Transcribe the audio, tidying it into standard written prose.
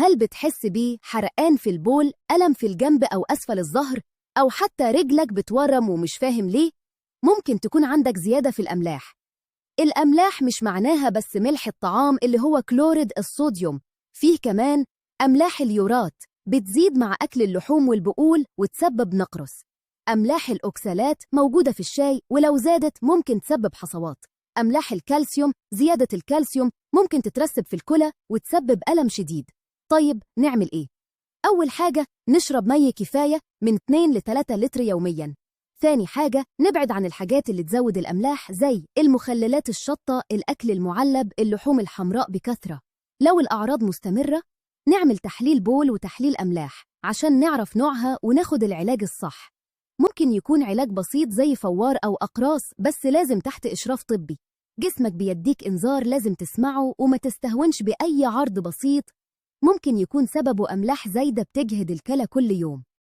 هل بتحس بيه حرقان في البول، ألم في الجنب أو أسفل الظهر، أو حتى رجلك بتورم ومش فاهم ليه؟ ممكن تكون عندك زيادة في الأملاح. الأملاح مش معناها بس ملح الطعام اللي هو كلوريد الصوديوم، فيه كمان أملاح اليورات بتزيد مع أكل اللحوم والبقول وتسبب نقرس. أملاح الأوكسالات موجودة في الشاي ولو زادت ممكن تسبب حصوات. أملاح الكالسيوم، زيادة الكالسيوم ممكن تترسب في الكلى وتسبب ألم شديد. طيب نعمل إيه؟ أول حاجة نشرب مي كفاية من 2 ل 3 لتر يومياً. ثاني حاجة نبعد عن الحاجات اللي تزود الأملاح زي المخللات الشطة، الأكل المعلب، اللحوم الحمراء بكثرة. لو الأعراض مستمرة نعمل تحليل بول وتحليل أملاح عشان نعرف نوعها وناخد العلاج الصح. ممكن يكون علاج بسيط زي فوار أو أقراص، بس لازم تحت إشراف طبي. جسمك بيديك إنذار لازم تسمعه وما تستهونش بأي عرض بسيط ممكن يكون سببه أملاح زايدة بتجهد الكلى كل يوم.